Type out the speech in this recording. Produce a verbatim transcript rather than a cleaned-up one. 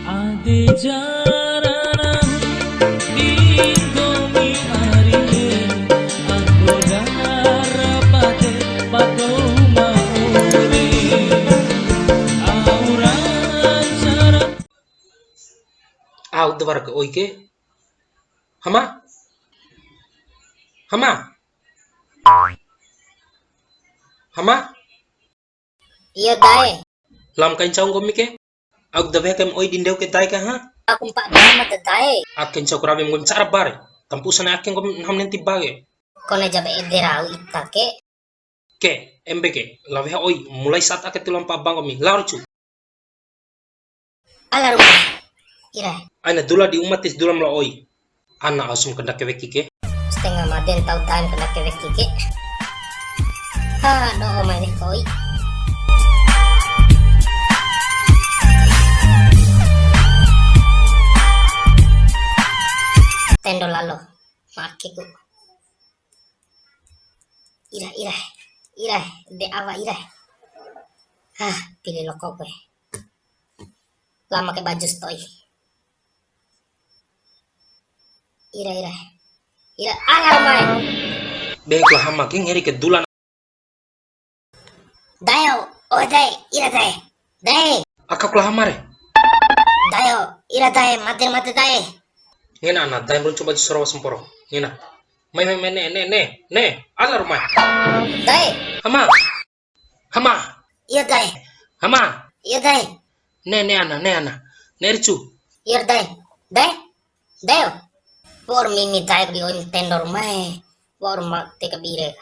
Ade jarana di nggomi ari e, ando dara pate padoma ore, aura cara. Au da wara ke oi ke. Hama? Hama? Hama? Iyo, dae. Lao ma kai ncau nggomi ke? Au da weha kaim oi di ndeu ke dae ka, ha? Aku mpa dae mada dae. Ake ncau ku rawi nggomi cara bare. Tampu'u sana ake nggomi nahu ma nenti ba ke. Kone jabe ede rau ita ke. Ke, embe ke, lao weha oi, mulai saat ake ti lao mpa ba nggomi, lao ricu. Ala ruma. Ira. Aina dula di uma tis dula ma lao oi. Ana au si ma kandake weki ke. Setengah made ntau dae ma kandake weki ke. Ha, do'o mai weki oi. Tendo lalo. Make ku. Ira, ira, ira, de awa ira. Hah, pili loko ku e. Lao ma ke baju sato'i. Ira, ira. Ira, ala mai. Be ku Hama ke ngeri ke dula. Dae o, o dae, ira dae. Dae. Aka ku la Hama re. Dae o, ira dae, made made dae. Ngena ana, dae ma runcu baju sarawa samporo. Ngena. Mai, mai, mai, ne, ne, ne, ne. Ala ruma. Dae. Hama. Hama. Iya dae. Hama. Iya dae. Ne, ne ana, ne ana. Ne ricu. Iya dae. Dae. Dae o. Por mimi dae di oi ma tendo ruma e. Por ma te kabire.